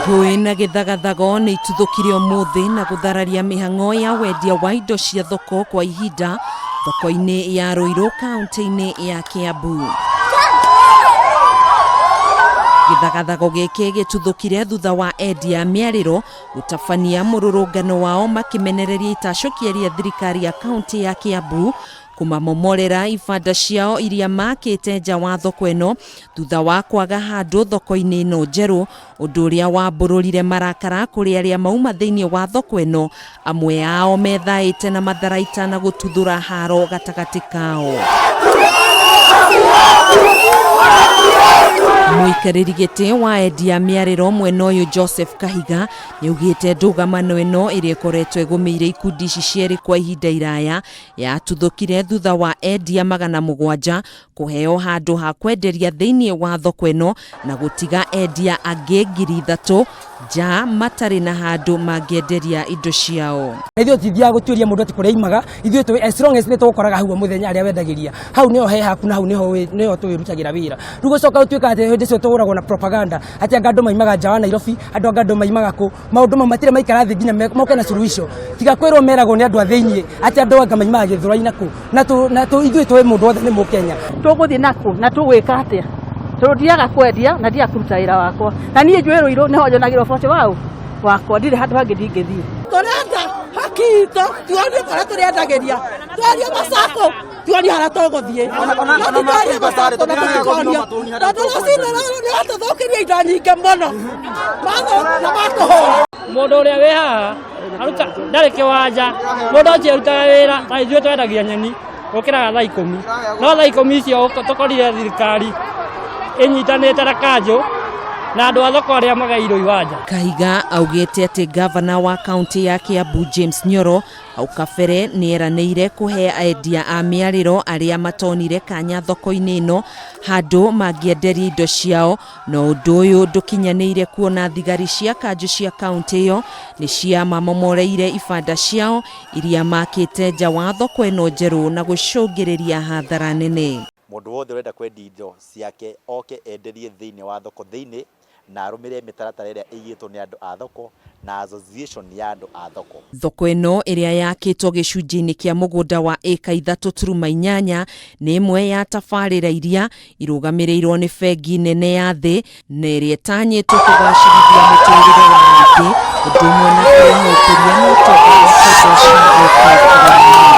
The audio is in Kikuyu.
Ngũĩ na gĩthagathago nĩ ituthũkire ũmũthĩ na gũthararia mĩhang'o ya wendia wa indo cia thoko kwa ihinda thoko-inĩ ya Ruiru kaunti-inĩ ya Kiambu. Gĩthagathago gĩkĩ gĩtuthũkire thutha wa endia a mĩarĩro gũtabania mũrũrũngano wao makĩmenereria itacũkia rĩa thirikari ya kaunti ya Kiambu kũmamomorera ibanda ciao iria makĩte nja wa thoko ĩno thutha wa kwaga handũ thoko-inĩ ĩno njerũ, ũndũ ũrĩa wambũrũrire marakara kũrĩ arĩa mauma thĩinĩ wa thoko ĩno, amwe ao methaĩte na matharaita na gũtuthũra haro gatagatĩ kao. Mũikarĩri gĩtĩ wa endia mĩarĩro mwena ũyũ Joseph Kahiga nĩaugĩte ndũgamano ĩno ĩrĩa ĩkoretwo ĩgũmĩire ikundi ici cierĩ kwa ihinda iraya yatuthũkire thutha wa endia 700 kũheo handũ ha kwenderia thĩinĩ wa thoko ĩno na gũtiga endia angĩ 3,000 nja matarĩ na handũ mangĩenderia indo ciao. Na ithuĩ tũtithiaga gũtuĩria mũndũ atĩ kũrĩa aimaga, ithuĩ tũĩ as long as nĩ tũgũkoraga hau o mũthenya harĩa wendagĩria, hau nĩho he haku na hau nĩho tũwĩrutagĩra wĩra. Rĩu gũcoka gũtuĩka atĩ hĩndĩ ĩcio tũhũragwo na propaganda atĩ anga andũ maimaga nja wa Nairobi, andũ anga andũ maimaga kũ, maũndũ mau matirĩ maikara thĩ nginya moke na suluhisho. Tiga kwĩrwo meragwo nĩ andũ a thĩiniĩ atĩ andũ anga maimaga Gĩthũrai na kũ, na tũ, na tũ, ithuĩ tũĩ mũndũ wothe nĩ Mũkenya. Tũgũthiĩ nakũ na tũgwĩka atĩa? Tondũ ndiaga kwendia na ndiaga kũruta wĩra wakwa, na niĩ njũĩ Rũirũ nĩho nyonagĩrwo ũboco waũ wakwa, ndirĩ handũ hangĩ ndingĩthiĩ. Tũrenda haki itũ, tuonie kũrĩa tũrĩendagĩria, tuonie macako, tuonie harĩa tũgũthiĩ, no tũtwarie macako na tũtikonio, tondũ rũcinĩ rũrũ nĩ watũthũkĩria indo nyingĩ mũno na matũhũra. Mũndũ ũrĩa wĩ haha aruta ndarĩ kĩwanja, mũndũ ũcio arutaga wĩra ta ithuĩ twendagia nyeni gũkĩraga thaa 10, no thaa 10 icio tũkorire thirikari ĩnyitanĩte na kanjũ na andũ a thoko arĩa magairwo iwanja. Kahiga augĩte atĩ ngavana wa kaunti ya Kiambu James Nyoro hau kabere nĩ eranĩire kũhe endia a mĩarĩro arĩa matonire kanya thoko-inĩ ĩno handũ mangĩenderia indo ciao, no ũndũ ũyũ ndũkinyanĩire kuona thigari cia kanjũ cia kaunti ĩyo nĩ ciamamomoreire ibanda ciao iria makĩte nja wa thoko ĩno njerũ na gũcũngĩrĩria hathara nene. Mũndũ wothe ũrenda kwendia indo ciake oke enderie thĩinĩ wa thoko thĩinĩ na arũmĩrĩre mĩtaratara ĩrĩa ĩigĩtwo nĩ andũ a thoko na association ya andũ a thoko. Thoko ĩno ĩrĩa yakĩtwo gĩcunjĩ-inĩ kĩa mũgũnda wa ĩka 3.8 nĩ ĩmwe ya tabarĩra iria irũgamĩrĩirwo nĩ bengi nene ya thĩ na ĩrĩa ĩtanyĩtwo kũgacĩrithia mũtũrĩre wa mũingĩ ũndũ ũmwe na kũrehe ũkũria na ũtonga wa kĩmbeca gũkũ bũrũri-inĩ.